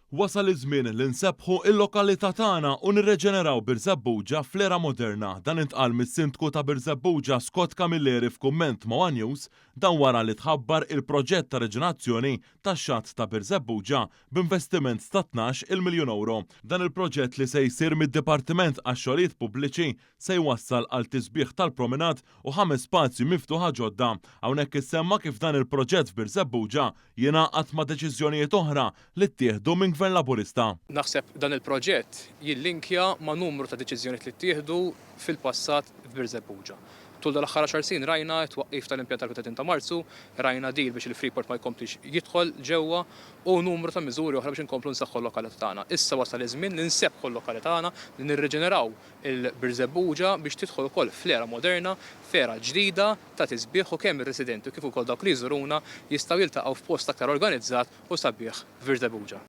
Wasal iż-żmien li nsebbħu il-lokalità tagħna u nirreġeneraw Birżebbuġa fl-era moderna. Dan intqal mis-Sindku ta' Birżebbuġa Scott Camilleri f'kumment ma' One News dan wara li tħabbar il-proġett ta' reġenerazzjoni tax-xatt ta' Birżebbuġa b'investiment ta' 12-il miljun ewro. Dan il-proġett li se jsir mid-Dipartiment għax-Xogħlijiet Pubbliċi se jwassal għal tisbiħ tal-promenade u ħames spazji miftuħa ġodda. Hawnhekk issemma kif dan il-proġett f'Birżebbuġa jingħaqad ma' deċiżjonijiet oħra li ttieħdu minn Gvern Laburista. Naħseb dan il-proġett jillinkja ma' numru ta' deċiżjonijiet li ttieħdu fil-passat f'Birżebbuġa. Tul dal-aħħar għaxar snin rajna t-twaqqif tal-impjant tal-30 ta' Marzu, rajna deal biex il-Freeport ma jkomplix jidħol ġewwa u numru ta' miżuri oħra biex inkomplu nsaħħu l-lokalità tagħna. Issa wasal iż-żmien li nsebbħu l-lokalità tagħna, li nirriġeneraw il-Birżebbuġa biex tidħol ukoll fl-era moderna, f'era ġdida ta' tisbiħ u kemm ir-residenti u kif ukoll dawk li jżuruna jistgħu jiltaqgħu f'post aktar organizzat u sabiħ f'Birżebbuġa.